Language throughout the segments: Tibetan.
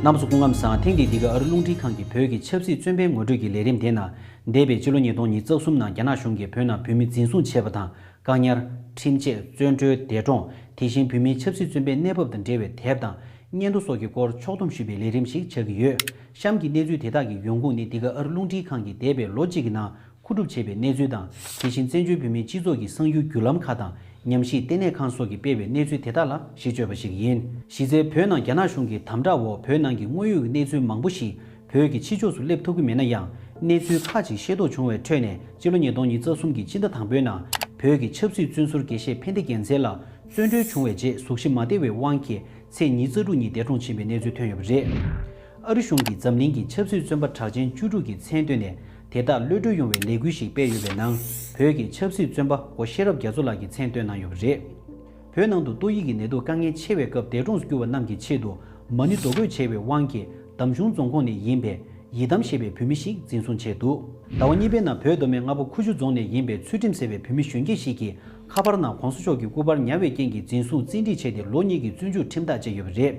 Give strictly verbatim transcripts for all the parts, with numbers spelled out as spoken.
རྣམ་པ་ཚོ་སྐུ་ཁམས་བཟང་། ཐེངས་འདིའི་འདི་ག་ཨ་རི་རླུང་འཕྲིན་ཁང་གི་བོད་ཀྱི་ཆབ་སྲིད་བཙོན་པའི་ངོ་སྤྲོད་ཀྱི་ལས་རིམ་དེ་ནང་། འདས་པའི་ཕྱི་ལོ་ཉིས་སྟོང་ཉི་ཤུ་རྩ་གསུམ་ནང་རྒྱ་ནག་གཞུང་གིས་བོད་ནང་བོད་མི་འཛིན་བཟུང་བྱས་པ་དང་། བཀག་ཉར། ཁྲིམས་ཆད། བཙོན་གྲོལ། འདས་གྲོངས། དེ་བཞིན་བོད་མིའི་ཆབ་སྲིད་བཙོན་པའི་གནས་བབ་དང་འབྲེལ་བའི་དེབ་དང་། སྙན་ཐོ་སོགས་ཀྱི་སྐོར་ཕྱོགས་བསྡོམས་ཞུས་པའི་ལས་རིམ་ཞིག་ཆགས་ཀྱི་ཡོད། གཤམ་གྱི་གནས་ཚུལ་དེ་དག་གི་ཡོང་ཁུངས་ནི་འདི་ག་ཨ་རི་རླུང་འཕྲིན་ཁང་གིས་འདས་པའི་ལོ་གཅིག་གི་ནང་མཁོ་སྒྲུབ་བྱས་པའི་གནས་ཚུལ་དང་། དེ་བཞིན་བཙན་བྱོལ་བོད་མིའི་སྤྱི་ཚོགས་ཀྱི་གསར་འགྱུར་བརྒྱུད་ལམ་ཁག་དང་། ཉམས་ཞིབ་ལྟེ་གནས་ཁང་སོགས་ཀྱིས་སྤེལ་བའི་གནས་ཚུལ་དེ་དག་ལ་གཞི་བཅོལ་བ་ཞིག་ཡིན། གཞི་རྩའི་བོད་ནང་རྒྱ་ནག་གཞུང་གི་དམ་དྲག་འོག་བོད་ནང་གི་དངོས་ཡོད་ཀྱི་གནས་ཚུལ་མང་པོ་ཞིག་བོད་ཀྱི་ཕྱི་ཕྱོགས་སུ་སླེབས་ཐུབ་ཀྱི་མེད་ན་ཡང་། གནས་ཚུལ་ཁག་ཅིག་ཤེས་རྟོགས་བྱུང་བའི་ཁྲོད་ནས། སྤྱི་ལོ་ཉིས་སྟོང་ཉི་ཤུ་རྩ་གསུམ་གྱི་ཕྱི་ཟླ་དང་པོའི་ནང་། བོད་ཀྱི་ཆབ་སྲིད་བཙོན་ཟུར་དགེ་བཤེས་ཕན་བདེ་རྒྱལ་མཚན་ལགས་བཙོན་གྲོལ་བྱུང་བའི་རྗེས། གཟུགས་གཞི་མ་བདེ་བའི་དབང་གིས། ཚེས་ཉི་ཤུ་རྩ་དྲུག་ཉིན་འདས་གྲོངས་ཕྱིན་པའི་གནས་ཚུལ་ཐོན་ཡོད་པ་རེད། ཨ་རི་གཞུང་གིས་འཛམ་གླིང་གི་ཆབ་སྲིད་བཙོན་པ་གྲགས་ཅན་བཅུ་དྲུག་གི་མཚན་བཏོན་ནས། དེ་དག་གློད་གྲོལ་ཡོང་བའི་ལས་འགུལ་ཞིག་སྤེལ་ཡོད་པའི་ནང་། བོད་ཀྱི་ཆབ་སྲིད་བཙོན་པ་སྒོ་ཤེས་རབ་རྒྱ་མཚོ་ལགས་ཀྱི་མཚན་བཏོན་གནང་ཡོད་པ་རེད། བོད་ནང་དུ་ཏོག་དབྱིབས་ཀྱི་ནད་དུག་དཀའ་ངལ་ཆེ་བའི་སྐབས་འདས་གྲོངས་སུ་གྱུར་བ་རྣམས་ཀྱི་ཆེད་དུ། མ་ཎི་རྡོ་བརྐོས་བྱས་པའི་དབང་གིས། འདམ་གཞུང་རྫོང་ཁོངས་ནས་ཡིན་པའི་ཡི་དམ་ཞེས་པའི་བུད་མེད་ཞིག་འཛིན་བཟུང་བྱས་འདུག་ཟླ་བ་གཉིས་པའི་ནང་བོད་མདོ་སྨད་རྔ་པ་ཁུ་བྱུག་རྫོང་ནས་ཡིན་པའི་ཚུལ་ཁྲིམས་ཟེར་བའི་བུད་མེད་གཞོན་སྐྱེས་ཤིག་གིས། ཁ་པར་ནང་གོང་ས་མཆོག་གི་སྐུ་པར་ཉར་བའི་རྐྱེན་གྱིས་འཛིན་བཟུང་བཙན་ཁྲིད་བྱས་ཏེ། ལོ་གཉིས་ཀྱི་བཙོན་འཇུག་ཁྲིམས་ཐག་བཅད་ཡོད་པ་རེད།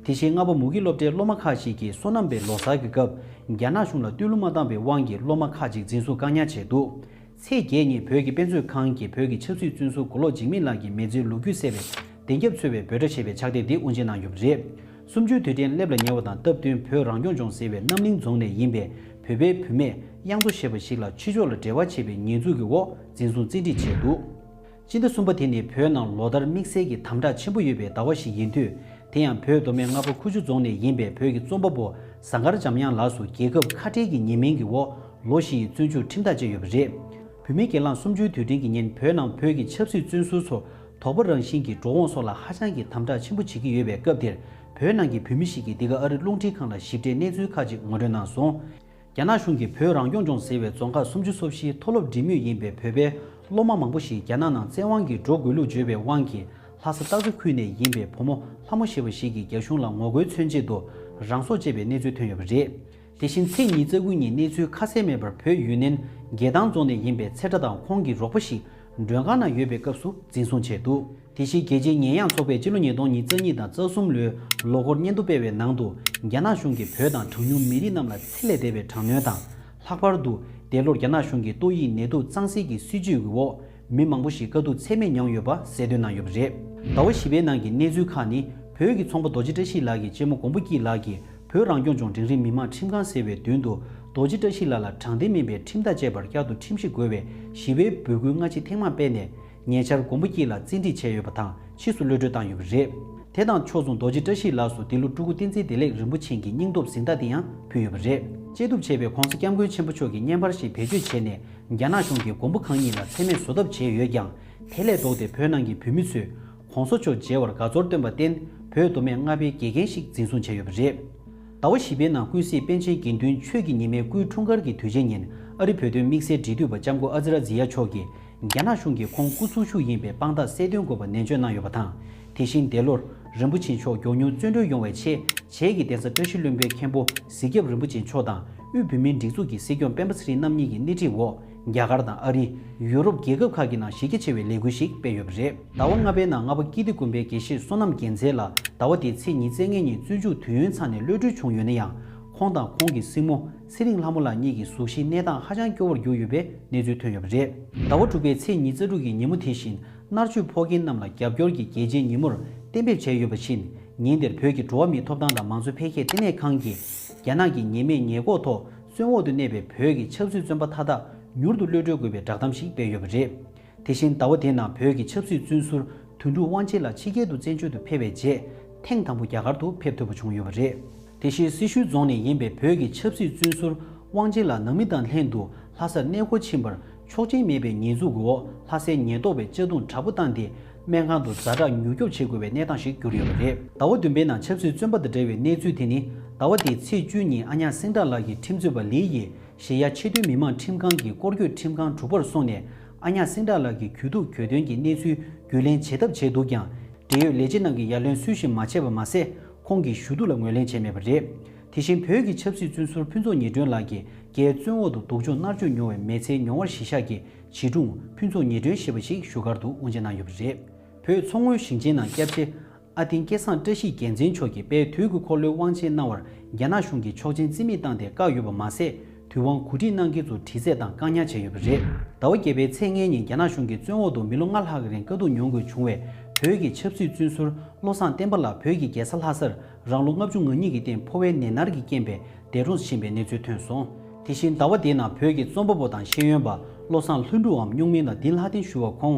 དེ་བཞིན་རྔ་པ་མུ་གེ་སློབ་གྲྭའི་སློབ་མ་ཁག་ཅིག་གིས་སོ་ནམ་པའི་ལོ་གསར་གྱི་སྐབས། རྒྱ་ནག་གཞུང་ལ་བསྟོད་གླུ་མ་བཏང་བའི་དབང་གིས་སློབ་མ་ཁག་ཅིག་འཛིན་བཟུང་བཀག་ཉར་བྱས་འདུག་ཚེས་བརྒྱད་ཉིན་བོད་ཀྱི་དཔེ་མཛོད་ཁང་གིས་བོད་ཀྱི་ཆབ་སྲིད་བཙོན་ཟུར་མགོ་ལོག་འཇིགས་མེད་ལགས་ཀྱི་མི་ཚེའི་ལོ་རྒྱུས་གསལ་བའི་བདེན་རྒྱབ་འཚོལ་བའི་འབོད་སྒྲ་ཞེས་པའི་ཕྱག་དེབ་འདི་དབུ་འབྱེད་གནང་ཡོད་པ་རེད། སུམ་ཅུའི་དུས་དྲན་སླེབས་ལ་ཉེ་བ་དང་སྟབས་བསྟུན། བོད་རང་སྐྱོང་ལྗོངས་ཟེར་བའི་རྣམ་གླིང་རྫོང་ནས་ཡིན་པའི་བོད་པའི་བུད་མེད་གཡང་མཚོ་ཞེས་པ་ཞིག་ལ་ཕྱི་ཕྱོགས་ལ་འབྲེལ་བ་བྱས་པའི་ཉེས་འཛུགས་ཀྱི་འོག་འཛིན་བཟུང་བཙན་ཁྲིད་བྱས་འདུག་སྤྱི་ཟླ་གསུམ་པ་དེ་ནི་བོད་ནང་ལོ་ལྟར་དམིགས་བསལ་གྱི་དམ་དྲག་ཆེན་པོ་ཡོད་པའི་ཟླ་བ་ཞིག་ཡིན་དུས། དེ་ཡང་བོད་མདོ་སྨད་རྔ་པ་ཁུ་བྱུག་རྫོང་ནས་ཡིན་པའི་བོད་ཀྱི་རྩོམ་པ་པོ་ཟངས་དཀར་འཇམ་དབྱངས་ལགས་སུ་རྒྱལ་ཁབ་ཁ་བྲལ་གྱི་ཉེས་མིང་གི་འོག་ལོ་བཞི་ཡི་བཙོན་འཇུག་ཁྲིམས་ཐག་བཅད་ཡོད་པ་རེད། བུད་མེད་སྒེར་ལངས་སུམ་ཅུའི་དུས་དྲན་གྱི་ཉིན་བོད་ནང་བོད་ཀྱི་ཆབ་སྲིད་བཙོན་ཟུར་ཚོར་དོགས་པ་རང་བཞིན་གྱི་འགྲོ་འོང་སོགས་ལ་ཧ་ཅང་གི་དམ་དྲག་ཆེན་པོ་བྱེད་ཀྱི་ཡོད་པའི་སྐབས་དེར། བོད་ནང་གི་བུད་མེད་ཞིག་གིས་འདི་ག་ཨ་རི་རླུང་འཕྲིན་ཁང་ལ་ཞིབ་ཕྲའི་གནས་ཚུལ་ཁག་ཅིག་ངོ་སྤྲོད་གནང་སོང་། རྒྱ་ནག་གཞུང་གིས་བོད་རང་སྐྱོང་ལྗོངས་ཟེར་བའི་རྫོང་ཁག་སུམ་ཅུ་སོ་བཞིའི་མཐོ་སློབ་འབྲིང་མོས་ཡིན་པའི་བོད་པའི་སློབ་མ་མང་པོ་ཞིག་རྒྱ་ནག་ནང་བཙན་དབང་གིས་འགྲོ་དགོས་ལུགས་བརྗོད་པའི་དབང་གིས། ལྷ་ས་སྟག་འཚེར་ཁུལ་ནས་ཡིན་པའི་བུ་མོ་ལྷ་མོ་ཞེས་པ་ཞིག་གིས་རྒྱ་གཞུང་ལ་ངོ་རྒོལ་མཚོན་ཆེད་དུ་རང་སྲོག་བཅད་པའི་གནས་ཚུལ་ཐོན་ཡོད་པ་རེད། དེ་བཞིན་ཚེས་ཉི་ཤུ་རྩ་དགུ་ཉིན་གནས་ཚུལ་ཁ་གསལ་མེད་པར་བོད་ཡུན་ནན་དགེ་ཐང་རྫོང་ནས་ཡིན་པའི་ཚེ་བཀྲ་དང་ཁོང་གི་རོགས་པ་ཞིག་མགྲོན་ཁང་ནང་ཡོད་པའི་སྐབས་སུ་འཛིན་བཟུང་བྱས་འདུག་དེ་བཞིན་རྒྱལ་སྤྱིའི་ཉེས་ཡངས་ཚོགས་པས་སྤྱི་ལོ་ཉིས་སྟོང་ཉི་ཤུ་རྩ་གཉིས་དང་རྩ་གསུམ་ལོའི་ལོ་འཁོར་སྙན་ཐོ་སྤེལ་བའི་ནང་དུ། རྒྱ་ནག་གཞུང་གིས་བོད་དང་གྲངས་ཉུང་མི་རིགས་རྣམས་ལ་འཚེ་ལས་འདས་པའི་དྲག་གནོན་དང་། ལྷག་པར་དུ། འདས་ལོར་རྒྱ་ནག་གཞུང་གིས་ཏོག་དབྱིབས་ནད་དུག་གཙང་སེལ་གྱི་སྲིད་ཇུས་ཀྱི་འོག་མི་མང་པོ་ཞིག་དཀའ་སྡུག་ཚད་མེད་མྱངས་ཡོད་པ་གསལ་སྟོན་གནང་ཡོད་པ་རེད། ཟླ་བ་བཞི་པའི་ནང་གི་གནས་ཚུལ་ཁག་ནི། བོད་ཀྱི་ཚོང་པ་རྡོ་རྗེ་བཀྲ་ཤིས་ལགས་ཀྱི་གཅེན་མོ་མགོན་པོ་སྐྱིད་ལགས་ཀྱིས་བོད་རང་སྐྱོང་ལྗོངས་འབྲིང་རིམ་མི་དམངས་ཁྲིམས་ཁང་ཟེར་བའི་མདུན་དུ། རྡོ་རྗེ་བཀྲ་ཤིས་ལགས་ལ་དྲང་བདེན་མིན་པའི་ཁྲིམས་ཐག་བཅད་པར་བསྐྱར་དུ་ཁྲིམས་ཞིབ་དགོས་པའི་ཞི་བའི་འབོད་སྐུལ་སྔ་ཕྱི་ཐེངས་མང་སྤེལ་ནས། ཉེ་ཆར་མགོན་པོ་སྐྱིད་ལགས་བཙན་ཁྲིད་བྱས་ཡོད་པ་དང་། ཕྱིས་སུ་གློད་གྲོལ་བཏང་ཡོད་པ་རེད། དེ་དང་ཕྱོགས་མཚུངས་རྡོ་རྗེ་བཀྲ་ཤིས་ལགས་སུ་འདི་ལོ་སྤྲུལ་སྐུ་བསྟན་འཛིན་བདེ་ལེགས་རིན་པོ་ཆེ་གི་སྙིང་སྟོབས་གཟེངས་རྟགས་དེ་ཡང་ཕུལ་ཡོད་པ་རེད། བཅད་གཏུབ་བྱས་པའི་༧གོང་ས་༧སྐྱབས་མགོན་ཆེན་པོ་མཆོག་གི་བརྙན་པར་ཞིག་བེད་སྤྱོད་བྱས་ནས། རྒྱ་ནག་གཞུང་གིས་མགོན་པོ་གང་ཉིད་ལ་མཚན་སྨད་བཟོ་ཐབས་བྱས་ཡོད་ཀྱང་། དེ་ལས་ལྡོག་སྟེ་བོད་ནང་གི་བོད་མི་ཚོས་༧གོང་ས་མཆོག་མཇལ་བར་དགའ་ཚོར་བཏོན་པར་བརྟེན། བོད་མདོ་སྨད་རྔ་པའི་དགེ་རྒན་ཞིག་འཛིན་བཟུང་བྱས་ཡོད་པ་རེད། ཟླ་བ་བཞི་པའི་ནང་ཀུན་གཟིགས་པཎ་ཆེན་དགེ་འདུན་ཆོས་ཀྱི་ཉི་མའི་སྐུའི་འཁྲུངས་སྐར་གྱི་དུས་ཆེན་ཉིན། ཨ་རི་བོད་དོན་དམིགས་བསལ་འབྲེལ་མཐུད་པ་ལྕམ་སྐུ་ཨ་ཛི་ར་ཛི་ཡ་མཆོག་གིས། རྒྱ་ནག་གཞུང་གིས་ཁོང་སྐུ་འཚོ་བཞུགས་ཡིན་པའི་དཔང་རྟགས་གསལ་སྟོན་དགོས་པ་ནན་བརྗོད་གནང་ཡོད་པ་དང་། དེ་བཞིན་འདས་ལོར་རིན་པོ་ཆེ་མཆོག་མགྱོགས་མྱུར་བཙོན་གྲོལ་ཡོང་བའི་ཆེད། བྱེས་ཀྱི་གདན་ས་བཀྲ་ཤིས་ལྷུན་པོའི་མཁན་པོ་གཟིག་སྐྱབས་རིན་པོ་ཆེ་མཆོག་དང་། དབུས་བོད་མིའི་སྒྲིག་འཛུགས་ཀྱི་སྲིད་སྐྱོང་སྤེན་པ་ཚེ་རིང་རྣམ་གཉིས་ཀྱི་སྣེ་ཁྲིད་འོག་རྒྱ་གར་དང་ཨ་རི། ཡུ་རོབ་རྒྱལ་ཁབ་ཁག་གི་ནང་གཞི་རྒྱ་ཆེ་བའི་ལས་འགུལ་ཞིག་སྤེལ་ཡོད་པ་རེད། ཟླ་བ་ལྔ་པའི་ནང་རྔ་པ་ཀིརྟི་དགོན་པའི་དགེ་བཤེས་བསོད་ནམས་རྒྱལ་མཚན་ལགས་ཟླ་བ་འདིའི་ཚེས་ཉི་ཤུ་རྩ་ལྔ་ཉིན་བཙོན་འཇུག་དུས་ཡུན་ཚང་ནས་གློད་གྲོལ་བྱུང་ཡོད་ན་ཡང་། ཁོང་དང་ཁོང་གི་སྲིང་མོ་ཚེ་རིང་ལྷ་མོ་ལགས་གཉིས་ཀྱི་གཟུགས་གཞིའི་གནས་སྟངས་ཧ་ཅང་སྐྱོ་བོར་གྱུར་ཡོད་པའི་གནས་ཚུལ་ཐོན་ཡོད་པ་རེད། ཟླ་བ་དྲུག་པའི་ཚེས་ཉི་ཤུ་རྩ་དྲུག་གི་ཉིན་མོ་དེ་བཞིན། མནར་གཅོད་ཕོག་མཁན་རྣམས་ལ་རྒྱབ་སྐྱོར་གྱི་རྒྱལ་སྤྱིའི་ཉིན་མོར་གཏན་འབེབས་བྱས་ཡོད་པ་བཞིན། ཉིན་དེར་བོད་ཀྱི་འགྲོ་བ་མིའི་ཐོབ་ཐང་དང་མང་གཙོ་འཕེལ་རྒྱས་ལྟེ་གནས་ཁང་གིས། རྒྱ་ནག་གི་ཉེས་མེད་ཉེས་འགོག་ཐོག་བཙོན་འོག་ཏུ་གནས་པའི་བོད་ཀྱི་ཆབ་སྲིད་བཙོན་པ་མཐའ་དག་མྱུར་དུ་གློད་གྲོལ་དགོས་པའི་བསྒྲགས་གཏམ་ཞིག་སྤེལ་ཡོད་པ་རེད། དེ་བཞིན་ཟླ་བ་དེའི་ནང་བོད་ཀྱི་ཆབ་སྲིད་བཙོན་ཟུར་དོན་གྲུབ་དབང་ཆེན་ལགས་ཕྱི་རྒྱལ་དུ་བཙན་བྱོལ་དུ་ཕེབས་པའི་རྗེས། ཐེངས་དང་པོ་རྒྱ་གར་དུ་ཕེབས་ཐུབ་པ་བྱུང་ཡོད་པ་རེད། དེ་བཞིན་སེར་ཤུལ་རྫོང་ནས་ཡིན་པའི་བོད་ཀྱི་ཆབ་སྲིད་བཙོན་ཟུར་དབང་ཆེན་ལགས་ནང་མི་དང་ལྷན་དུ་ལྷ་སར་གནས་སྐོར་ཕྱིན་པར། ཆོག་མཆན་མེད་པའི་ཉེས་འཛུགས་འོག་ལྷ་སའི་ཉེན་རྟོག་པས་གཅར་རྡུང་དྲག་པོ་བཏང་སྟེ། སྨན་ཁང་དུ་ཛ་དྲག་མྱུར་སྐྱོབ་བྱེད་དགོས་པའི་གནས་སྟངས་ཤིག་གྱུར་ཡོད་པ་རེད། ཟླ་བ་བདུན་པའི་ནང་ཆབ་སྲིད་བཙོན་པ་དང་འབྲེལ་བའི་གནས་ཚུལ་དེ་ནི། ཟླ་བ་འདིའི་ཚེས་བཅུ་ཉིན་ཨ་ཉག་སེང་བྲག་ལགས་ཀྱི་ཁྲིམས་རྩོད་པ་ལི་ཡིས་གཞལ་ཡས་ཆེས་མཐོའི་མི་དམངས་ཁྲིམས་ཁང་གི་སྐོར་སྐྱོད་ཁྲིམས་ཁང་དྲུག་པར་སོང་ནས། ཨ་ཉག་སེང་བྲག་ལགས་ཀྱི་གྱོད་གཏུག་གྱོད་དོན་གྱི་གནས་ཚུལ་རྒྱུས་ལེན་བྱེད་ཐབས་བྱས་འདུག་ཀྱང་། འབྲེལ་ཡོད་ལས་བྱེད་རྣམས་ཀྱིས་ཡ་ལན་སུས་ཤིག་མ་བྱས་པ་མ་ཟད། ཁོང་གི་ཞུ་གཏུག་ལ་ངོས་ལེན་བྱས་མེད་པ་རེད། དེ་བཞིན་བོད་ཀྱི་ཆབ་སྲིད་བཙོན་ཟུར་ཕུན་ཚོགས་ཉི་སྒྲོན་ལགས་ཀྱིས་རྒྱའི་བཙོན་འོག་ཏུ་སྡུག་སྦྱོང་མནར་གཅོད་མྱོང་བའི་མི་ཚེའི་མྱོང་བར་གཞི་བཞག་གི་བྱིས་སྒྲུང་ཕུན་ཚོགས་ཉི་སྒྲོན་ཞེས་པ་ཞིག་བཞུགས་སྒར་དུ་དབུ་འབྱེད་གནང་ཡོད་པ་རེད། བོད་མཚོ་སྔོན་ཞིང་ཆེན་ནང་སྐྱབས་རྗེ་ ཨ་ཐིང་སྐལ་བཟང་བཀྲ་ཤིས་རྒྱལ་མཚན་མཆོག་གིས་དཔལ་དུས་ཀྱི་འཁོར་ལོའི་དབང་ཆེན་གནང་བར་རྒྱ་ནག་གཞུང་གིས་ཆོག་མཆན་རྩིས་མེད་བཏང་སྟེ་བཀག་ཡོད་པ་མ་ཟད། དུས་དབང་གོ་སྒྲིག་གནང་མཁན་ཚོ་དྲི་རྩད་དང་བཀག་ཉར་བྱས་ཡོད་པ་རེད། ཟླ་བ་བརྒྱད་པའི་ཚེས་ལྔའི་ཉིན་རྒྱ་ནག་གཞུང་གི་བཙོན་འོག་ཏུ་མི་ལོ་ལྔ་ལྷག་གི་རིང་དཀའ་སྡུག་མྱོང་དགོས་བྱུང་བའི་བོད་ཀྱི་ཆབ་སྲིད་བཙོན་ཟུར་བློ་བཟང་བསྟན་པ་ལགས་བོད་ཀྱི་རྒྱལ་ས་ལྷ་སར་རང་ལོ་ལྔ་བཅུ་ང་གཉིས་ཀྱི་སྟེང་ཕོ་བའི་ནད་མནར་གྱི་རྐྱེན་པས་འདས་གྲོངས་ཕྱིན་པའི་གནས་ཚུལ་ཐོན་སོང་། དེ་བཞིན་ཟླ་བ་འདིའི་ནང་བོད་ཀྱི་རྩོམ་པ་པོ་དང་ཤེས་ཡོན་པ་བློ་བཟང་ལྷུན་གྲུབ་འམ་སྨྱུག་མིང་ལ་བདེ་ལྷ་བསྟན་ཞུ་བ་ཁོང་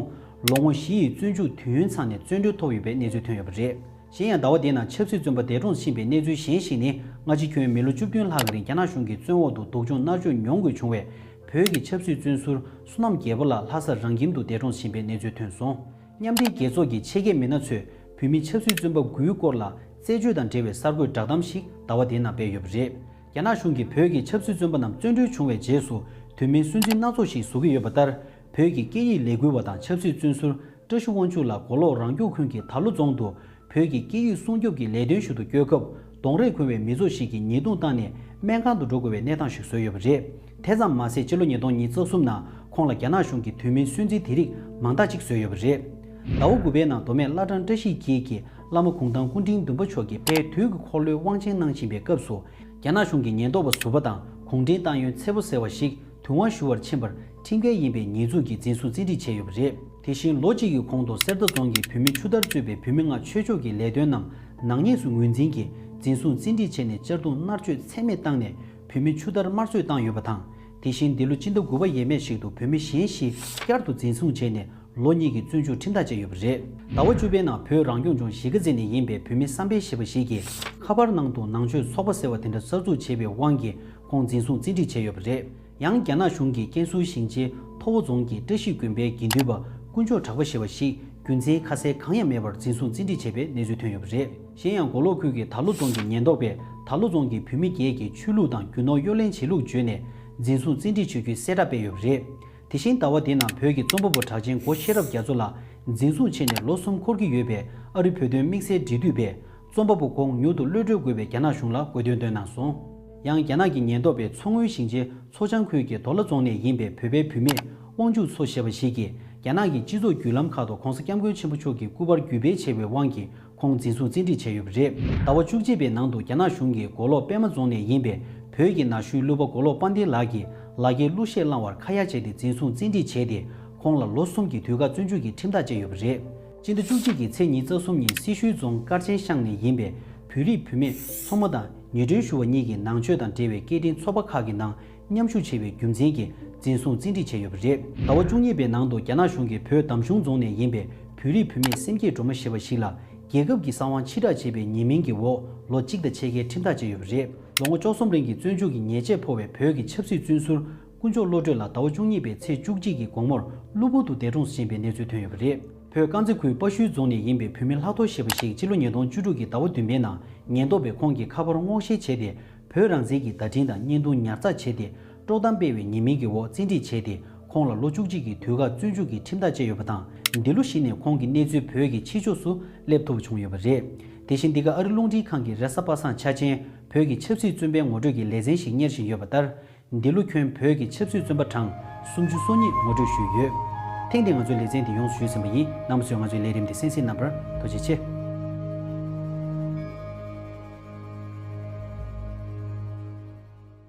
ལོ་ངོ་བཞི་ཡི་བཙོན་འཇུག་དུས་ཡུན་ཚང་ནས་བཙོན་གྲོལ་ཐོབ་ཡོད་པའི་གནས་ཚུལ་ཐོན་ཡོད་པ་རེད། གཞན་ཡང་ཟླ་བ་འདིའི་ནང་ཆབ་སྲིད་བཙོན་པ་འདས་གྲོངས་ཕྱིན་པའི་གནས་ཚུལ་གཞན་ཞིག་ནི། སྔ་ཕྱི་ཁྱོན་མི་ལོ་བཅུ་བདུན་ལྷག་གི་རིང་རྒྱ་ནག་གཞུང་གི་བཙོན་འོག་ཏུ་སྡུག་སྦྱོང་མནར་གཅོད་མྱོང་དགོས་བྱུང་བའི་བོད་ཀྱི་ཆབ་སྲིད་བཙོན་ཟུར་བསོད་ནམས་རྒྱལ་པོ་ལགས་ལྷ་སར་རང་ཁྱིམ་དུ་འདས་གྲོངས་ཕྱིན་པའི་གནས་ཚུལ་ཐོན་སོང་། མཉམ་འབྲེལ་རྒྱལ་ཚོགས་ཀྱི་ཆེད་མཁས་མི་སྣ་ཚོས་བོད་མི་ཆབ་སྲིད་བཙོན་པ་དགུའི་སྐོར་ལ་རྩད་གཅོད་དང་འབྲེལ་བའི་གསར་འགོད་བསྒྲགས་གཏམ་ཞིག་ཟླ་བ་འདིའི་ནང་སྤེལ་ཡོད་པ་རེད། རྒྱ་ནག་གཞུང་གིས་བོད་ཀྱི་ཆབ་སྲིད་བཙོན་པ་རྣམས་བཙོན་གྲོལ་བྱུང་བའི་རྗེས་སུ་དོན་མེད་སུན་འབྱིན་སྣ་ཚོགས་ཤིག་བཟོ་གི་ཡོད་པ་ལྟར། བོད་ཀྱི་སྐད་ཡིག་ལས་འགུལ་བ་དང་ཆབ་སྲིད་བཙོན་ཟུར་བཀྲ་ཤིས་དབང་ཕྱུག་ལགས་མགོ་ལོག་རང་སྐྱོང་ཁུལ་གྱི་དར་ལུ་རྫོང་དུ་བོད་ཀྱི་སྐད་ཡིག་སྲུང་སྐྱོབ་ཀྱི་ལས་དོན་ཞུ་དུ་བསྐྱོད་སྐབས་གདོང་རས་ཁུར་བའི་མི་ཚོགས་ཤིག་གིས་ཉེས་རྡུང་བཏང་ནས་སྨན་ཁང་དུ་འགྲོ་དགོས་པའི་གནས་སྟངས་ཤིག་བཟོས་ཡོད་པ་རེད། དེ་ཙམ་མ་ཟད་ཕྱི་ལོ་ཉིས་སྟོང་ཉེར་གསུམ་ནང་ཁོང་ལ་རྒྱ་ནག་གཞུང་གིས་དོན་མེད་སུན་འབྱིན་དེ་རིགས་མང་དག་ཅིག་བཟོས་ཡོད་པ་རེད། ཟླ་བ་དགུ་པའི་ནང་མདོ་སྨད་བླ་བྲང་བཀྲ་ཤིས་འཁྱིལ་གྱི་བླ་མ་གུང་ཐང་སྐུ་ཕྲེང་བདུན་པ་མཆོག་གིས་དཔལ་དུས་ཀྱི་འཁོར་ལོའི་དབང་ཆེན་གནང་བཞིན་པའི་སྐབས་སུ། རྒྱ་ནག་གཞུང་གི་ཉེན་རྟོག་པ་ཟུར་པ་དང་གུང་ཁྲན་ཏང་ཡོན་ཚད་པོ་ཟེར་བ་ཞིག་དུས་དབང་ཞུ་བར་ཕྱིན་པར་ཁྲིམས་འགལ་ཡིན་པའི་ཉེས་འཛུགས་ཀྱིས་འཛིན་བཟུང་བཙན་ཁྲིད་བྱས་ཡོད་པ་རེད། དེ་བཞིན་ལོ་གཅིག་གི་གོང་དུ་གསེར་རྟ་རྫོང་གི་བོད་མི་ཆུ་དར་གཙོས་པའི་བོད་མི་ལྔ་ཆོས་ཕྱོགས་ཀྱི་ལས་དོན་རྣམས་ནག་ཉེས་སུ་ངོས་འཛིན་གྱིས་འཛིན་བཟུང་བཙན་ཁྲིད་བྱས་ནས་གཅར་རྡུང་མནར་གཅོད་ཚད་མེད་བཏང་ནས་བོད་མི་ཆུ་དར་དམར་གསོད་བཏང་ཡོད་པ་དང་། དེ་བཞིན་འདི་ལོ་སྤྱི་ཟླ་དགུ་པ་ཡས་མས་ཤིག་ཏུ་བོད་མི་གཞན་བཞི་བསྐྱར་དུ་འཛིན་བཟུང་བྱས་ནས། ལོ་གཉིས་ཀྱི་བཙོན་འཇུག་ཁྲིམས་ཐག་བཅད་ཡོད་པ་རེད། ཟླ་བ་བཅུ་པའི་ནང་བོད་རང་སྐྱོང་ལྗོངས་གཞིས་ཀ་རྩེ་ནས་ཡིན་པའི་བོད་མི་བསམ་འཕེལ་ཞེས་པ་ཞིག་གིས་ཁ་པར་ནང་དུ་ནང་ཆོས་ཚོགས་པ་ཟེར་བ་དེ་འདྲ་གསར་འཛུགས་བྱས་པའི་དབང་གིས་ཁོང་འཛིན་བཟུང་བཙན་ཁྲིད་བྱས་ཡོད་པ་རེད། ཡང་རྒྱ་ནག་གཞུང་གིས་ཀན་སུའུ་ཞིང་ཆེན་ཐོ་བོ་རྫོང་གི་བཀྲ་ཤིས་དགོན་པའི་དགེ་འདུན་པ་དཀོན་མཆོག་གྲགས་པ་ཞེས་པ་ཞིག་རྒྱུ་མཚན་ཁ་གསལ་གང་ཡང་མེད་པར་འཛིན་བཟུང་བཙན་ཁྲིད་བྱས་པའི་གནས་ཚུལ་ཐོན་ཡོད་པ་རེད། གཞན་ཡང་མགོ་ལོག་ཁུལ་གྱི་དར་ལུ་རྫོང་གི་ཉེན་རྟོག་པས་དར་ལུ་རྫོང་གི་བོད་མི་བརྒྱད་ཀྱི་ཆོས་ལུགས་དང་རྒྱུ་ནོར་གཡོ་ལེན་བྱེད་ལུགས་བརྗོད་ནས་འཛིན་བཟུང་བཙན་ཁྲིད་བྱེད་རྒྱུའི་གསལ་བསྒྲགས་སྤེལ་ཡོད་པ་རེད། དེ་བཞིན་ཟླ་བ་འདིའི་ནང་བོད་ཀྱི་རྩོམ་པ་པོ་གྲགས་ཅན་སྒོ་ཤེས་རབ་རྒྱ་མཚོ་ལགས་འཛིན་བཟུང་བྱས་ནས་ལོ་གསུམ་འཁོར་གྱི་ཡོད་པས་ཨ་རི་བོད་དོན་དམིགས་བསལ་འབྲེལ་མཐུད་པས་རྩོམ་པ་པོ་ཁོང་མྱུར་དུ་གློད་གྲོལ་དགོས་པའི་རྒྱ་ནག་གཞུང་ལ་དགོས་འདུན་བཏོན་གནང་སོང་། ཡང་རྒྱ་ནག་གི་ཉེན་རྟོག་པས་མཚོ་སྔོན་ཞིང་ཆེན་མཚོ་བྱང་ཁུལ་གྱི་དོ་ལ་རྫོང་ནས་ཡིན་པའི་བོད་པའི་བུད་མེད་དབང་ཕྱུག་མཚོ་ཞེས་པ་ཞིག་གིས་རྒྱ་ནག་གི་སྤྱི་ཚོགས་བརྒྱུད་ལམ་ཁག་ཏུ་༧གོང་ས་༧སྐྱབས་མགོན་ཆེན་པོ་མཆོག་གི་སྐུ་པར་བརྒྱུད་སྤེལ་བྱས་པའི་དབང་གིས། ཁོང་འཛིན་བཟུང་བཙན་ཁྲིད་བྱས་ཡོད་པ་རེད། ཟླ་བ་བཅུ་གཅིག་པའི་ནང་དུ་རྒྱ་ནག་གཞུང་གིས་མགོ་ལོག་པད་མ་རྫོང་ནས་ཡིན་པའི་བོད་ཀྱི་ན་གཞོན་གླུ་པ་མགོ་ལོག་དཔལ་ལྡན་ལགས་ཀྱི་ལག་འཁྱེར་གླུ་གཞས་བླངས་བར་ཁ་ཡ་བྱས་ཏེ་འཛིན་བཟུང་བཙན་ཁྲིད་བྱས་ཏེ་ཁོང་ལ་ལོ་གསུམ་གྱི་དུས་བཀག་བཙོན་འཇུག་གི་ཁྲིམས་ཐག་བཅད་ཡོད་པ་རེད། སྤྱི་ཟླ་བཅུ་གཅིག་གི་ཚེས་ཉི་ཤུ་རྩ་གསུམ་ཉིན་སེར་ཤུལ་རྫོང་དཀར་ཆེན་ཤང་ནས་ཡིན་པའི་བོད་རིགས་བུད་མེད་མཚོ་མོ་དང་ཉེ་འབྲེལ་ཞུ་བ་གཉིས་ཀྱིས་ནང་ཆོས་དང་འབྲེལ་བའི་སྐད་འཕྲིན་ཚོགས་པ་ཁག་གི་ནང་། མཉམ་ཞུགས་བྱས་པའི་རྒྱུ་མཚན་གྱིས་འཛིན་བཟུང་བཙན་ཁྲིད་བྱས་ཡོད་པ་རེད། ཟླ་བ་བཅུ་གཉིས་པའི་ནང་དུ་རྒྱ་ནག་གཞུང་གིས་བོད་འདམ་གཞུང་རྫོང་ནས་ཡིན་པའི་བོད་རིགས་བུད་མེད་སེམས་བསྐྱེད་སྒྲོལ་མ་ཞེས་པ་ཞིག་ལ་རྒྱལ་ཁབ་ཀྱི་གསང་བ་ཕྱིར་བསྒྲགས་བྱས་པའི་ཉེས་མིང་གི་འོག་ལོ་གཅིག་དང་ཕྱེད་ཀའི་ཁྲིམས་ཐག་བཅད་ཡོད་པ་རེད། ལོ་ངོ་བཅུ་གསུམ་རིང་གི་བཙོན་འཇུག་གི་ཉེས་ཆད་ཕོག་པའི་བོད་ཀྱི་ཆབ་སྲིད་བཙོན་ཟུར་དཀོན་མཆོག་བློ་གྲོས་ལགས་ཟླ་བ་བཅུ་གཉིས་པའི་ཚེས་བཅུ་གཅིག་གི་དགོང་མོར་གློ་བུར་དུ་འདས་གྲོངས་ཕྱིན་པའི་གནས་ཚུལ་ཐོན་ཡོད་པ་རེད། བོད་དཀར་མཛེས་ཁུལ་དཔའ་ཤུལ་རྫོང་ནས་ཡིན་པའི་བུད་མེད་ལྷག་རྡོར་ཞེས་པ་ཞིག་ཕྱི་ལོ་ཉིས་སྟོང་བཅུ་དྲུག་གི་ཟླ་བ་བདུན་པའི་ནང་ཉེན་རྟོག་པས་ཁོང་གི་ཁ་པར་སྔོག་བཤེར་བྱས་ཏེ། བོད་རང་བཙན་གྱི་བརྡ་འཕྲིན་དང་བརྙན་ཐུང་ཉར་ཚགས་བྱས་ཏེ། དཀྲོག་གཏམ་སྤེལ་བའི་ཉེས་མིང་གི་འོག་བཙན་ཁྲིད་བྱས་ཏེ། ཁོང་ལ་ལོ་བཅུ་གཅིག་གི་དུས་བཀག་བཙོན་འཇུག་གི་ཁྲིམས་ཐག་བཅད་ཡོད་པ་དང་། འདི་ལོ་གཞི་ནས་ཁོང་གི་གནས་ཚུལ་བོད་ཀྱི་ཕྱི་ཕྱོགས་སུ་སླེབས་ཐུབ་བྱུང་ཡོད་པ་རེད། དེ་བཞིན་འདི་ག་ཨ་རི་རླུང་འཕྲིན་ཁང་གི་རེས་གཟའ་པ་སངས་འཆར་ཅན་བོད་ཀྱི་ཆབ་སྲིད་བཙོན་པའི་ངོ་སྤྲོད་ཀྱི་ལེ་ཚན་ཞིག་གཉེར་བཞིན་ཡོད་པ་ལྟར། འདི་ལོ་ཁྱོན་བོད་ཀྱི་ཆབ་སྲིད་བཙོན་པ་གྲངས་སུམ་ཅུ་སོ་གཉིས་ངོ་སྤྲོད་ཞུས་ཡོད། ཐེངས་འདིའི་ང་ཚོའི་ལེ་ཚན་འདི་ཡོངས་སུ་ཞུས་ཟིན་པ་ཡིན། རྣམ་པ་ཚོས་ང་ཚོའི་ལས་རིམ་འདི་གསན་གཟིགས་གནང་བར་ཐུགས་རྗེ་ཆེ།